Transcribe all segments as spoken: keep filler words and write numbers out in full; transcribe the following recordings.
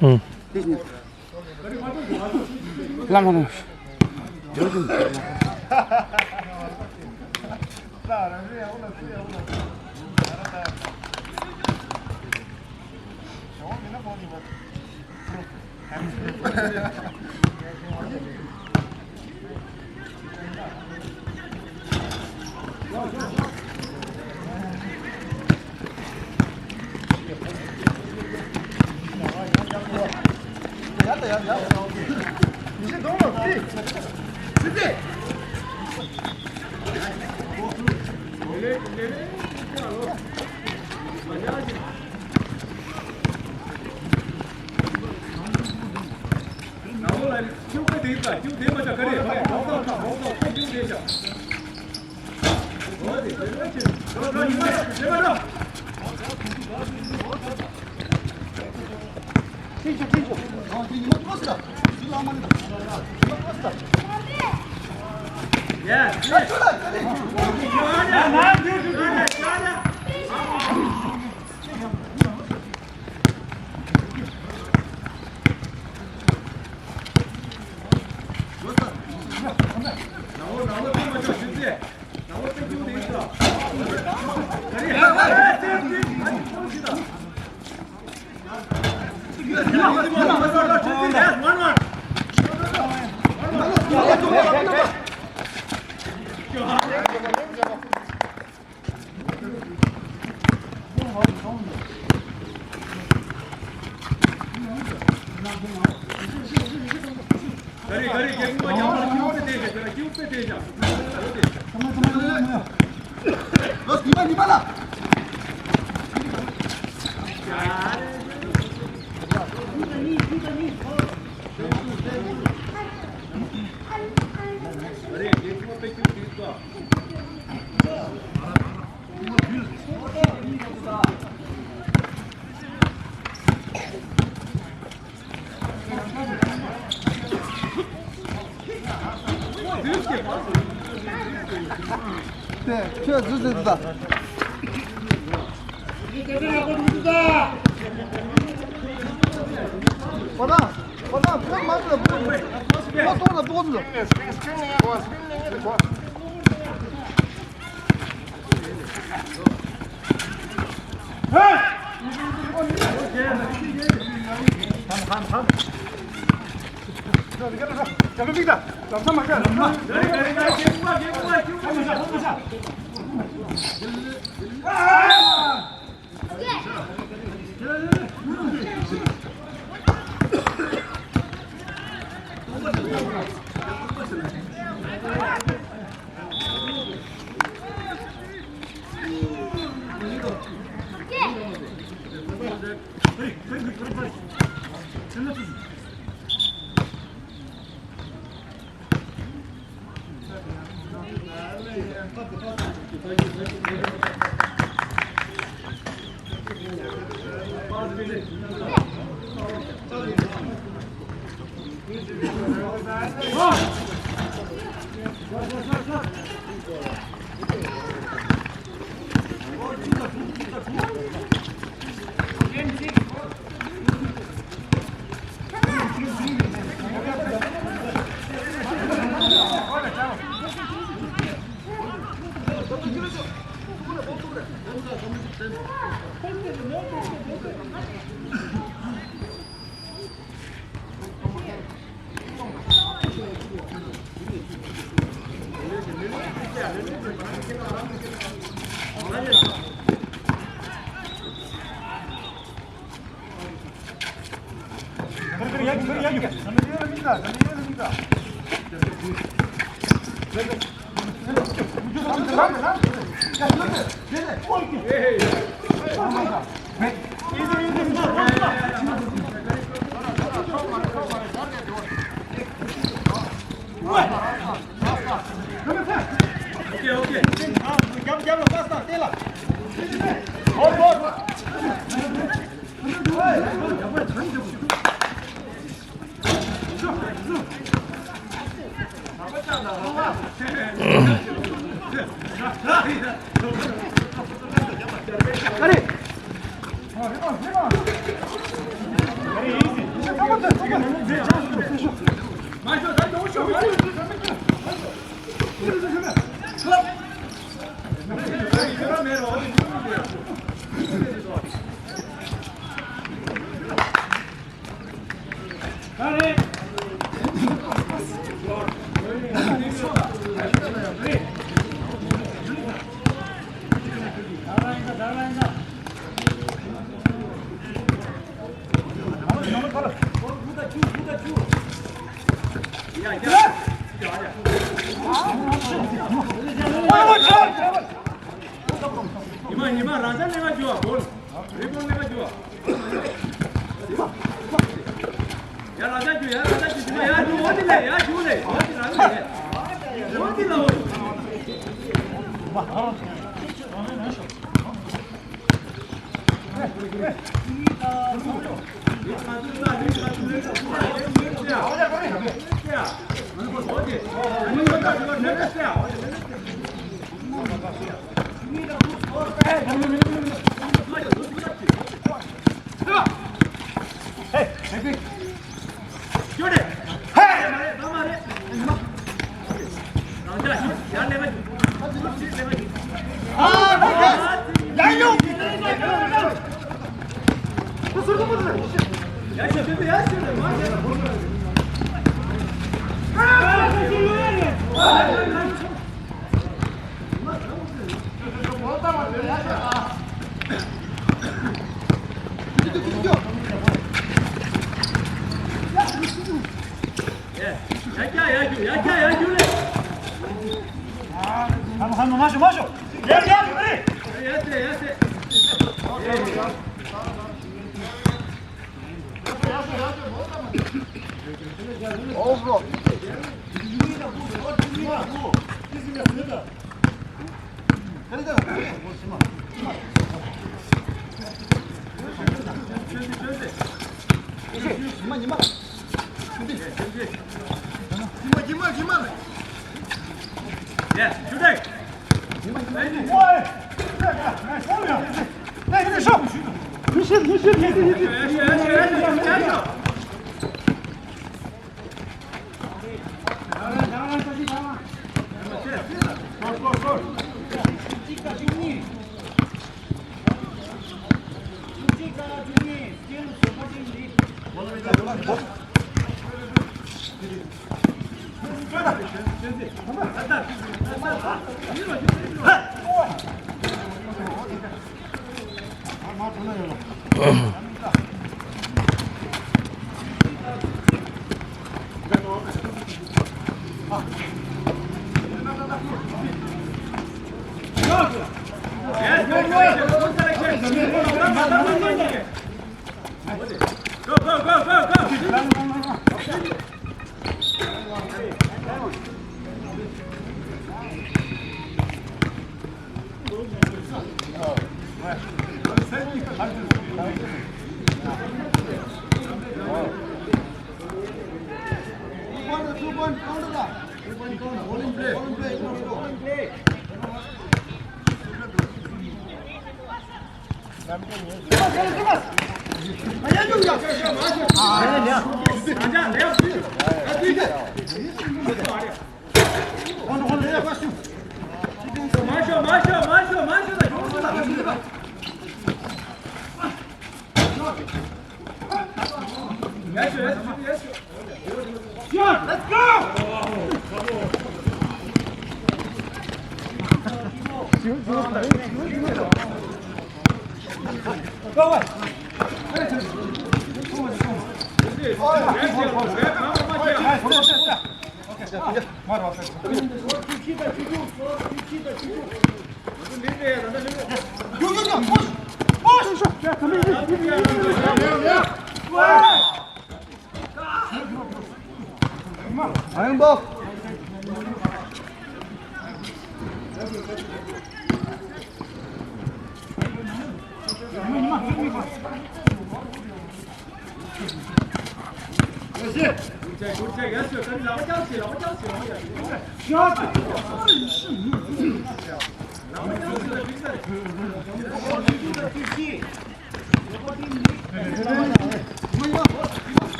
ཨུམ། ལམ་ལྷོང་ཁྱོད་ཟིག་ཟིག་ད། ཁོ་ན་ཁོ་ན་ཁོ་མ་ཁོ་ལ་ཕོག་ཁོ་ཐོག་ལ་ཕོག་ཟིག་ཨོ་ཀེ། ཨོ་ཀེ། རྒྱབ་རྒྱབ་ལ་པ་སྟག་སྟེ་ལ། ཨོ་ཀེ། ཉི་མ་ཉི་མ་རང་ཅག་ལེན་ག་འགྱོ་བ་གོ། རི་བོང་ལེན་ག་འགྱོ་བ། ཡ་རང་ཅག་འགྱོ། ཡ་རང་ཅག་འགྱོ། ཉི་མ་ཡ་འགྱོ། འོ་དེ་ལས་ཡ་འགྱོ་ལས། འོ་དེ་རང་ལས། འོ་དེ་ལ་འོ།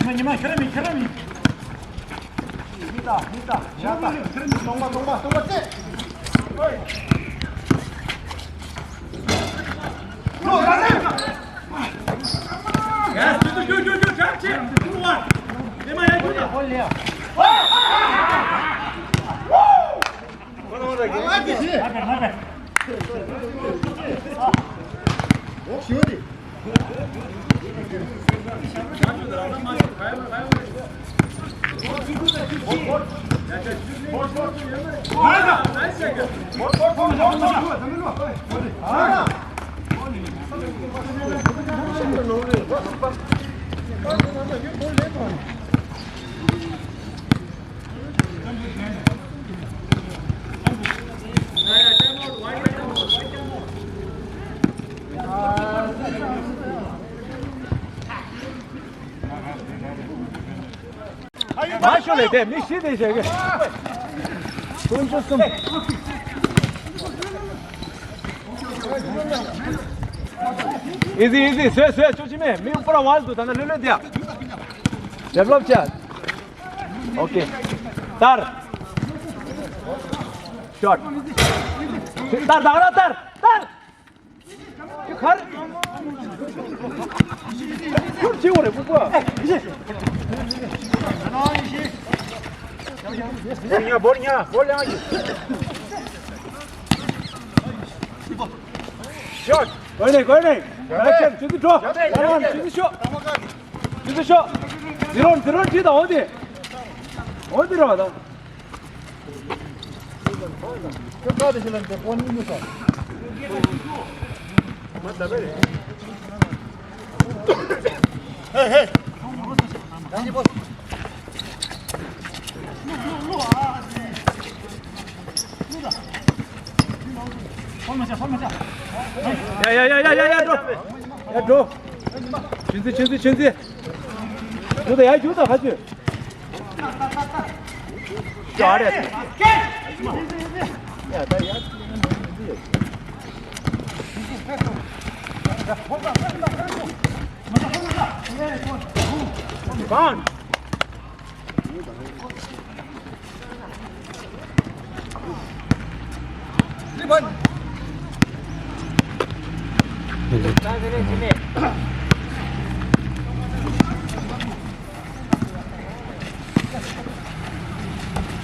ཉི་མ་ཉི་མ་ཁྱེད་རང་མིན་ཁྱེད་རང་མིན། མི་ད་མི་ད་ཡ་ད་ཁྱེད་རང་མིན། སྟོང་པ་སྟོང་པ་སྟོང་པ་ཙེ། ཡ་ཅུ་ཅུ་ཅུ་ཅུ་ཅུ་ཅག་ཅེ་ཅུ་ཝ། ཉི་མ་ཡ་ཅུ་ད། མ་ཤོ་ལེ་དེ་མི་ཤི་དེ་ཞེ་གི། ཀུན་སྤྱོད་གསུམ། ཨི་ཛི་ཨི་ཛི་བཟོས་བཟོས་ཆོག་ཅི་མེད། མི་པོ་ར་ཝལ་དུ་ད་ན་ལྷོད་ལྷོད་དེ་ཡ། ཌེ་ཝེ་ལོབ་བྱ། ཨོ་ཀེ། དར། ཤོཊ། དར་དར་དར་དར། ཁར། ཁུར་ཆེ་བ་རེད་ཕུ་པ། བོར་ཉ་བོར་ཉ་བོར་ལེང་ཡི། ཤོཊ། གོ་ནས་གོ་ནས། ཨེག་ཤན། ཆུ་ཚོད་འགྲོ། ཆུ་ཚོད་ཤོག་ཆུ་ཚོད་ཤོག་འདི་རོན་འདི་རོན་ཅི་དང་འོ་དེ། འོ་དེ་རོ་དང་། ཡ་ཡ་ཡ་ཡ་ཡ་ཡ་འགྲོ། ཡ་འགྲོ། ཆུན་ཙི་ཆུན་ཙི་ཆུན་ཙི། རྒྱུག་དང་ཡ་རྒྱུག་དང་ཁ་ཆུ། ཡ་རེད། ཡ་ད་ཡ། གང་།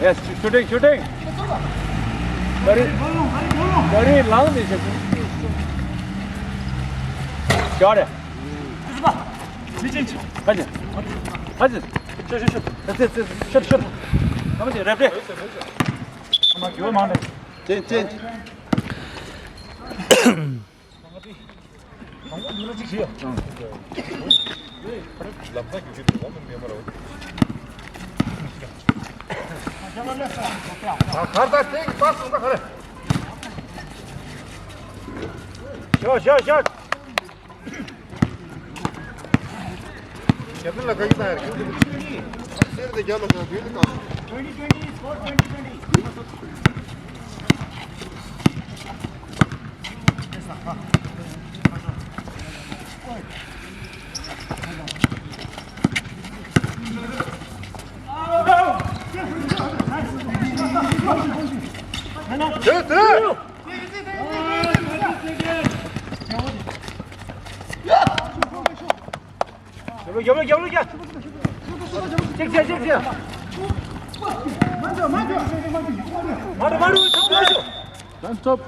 Yes, shooting, shooting. Very, very long this is. Got it. Hadi. Hadi. Shot, shot, shot. Shot, shot, shot. Tamam, ready. Tamam, yo, man. Change, change. Shot, shot, shot. Time stop.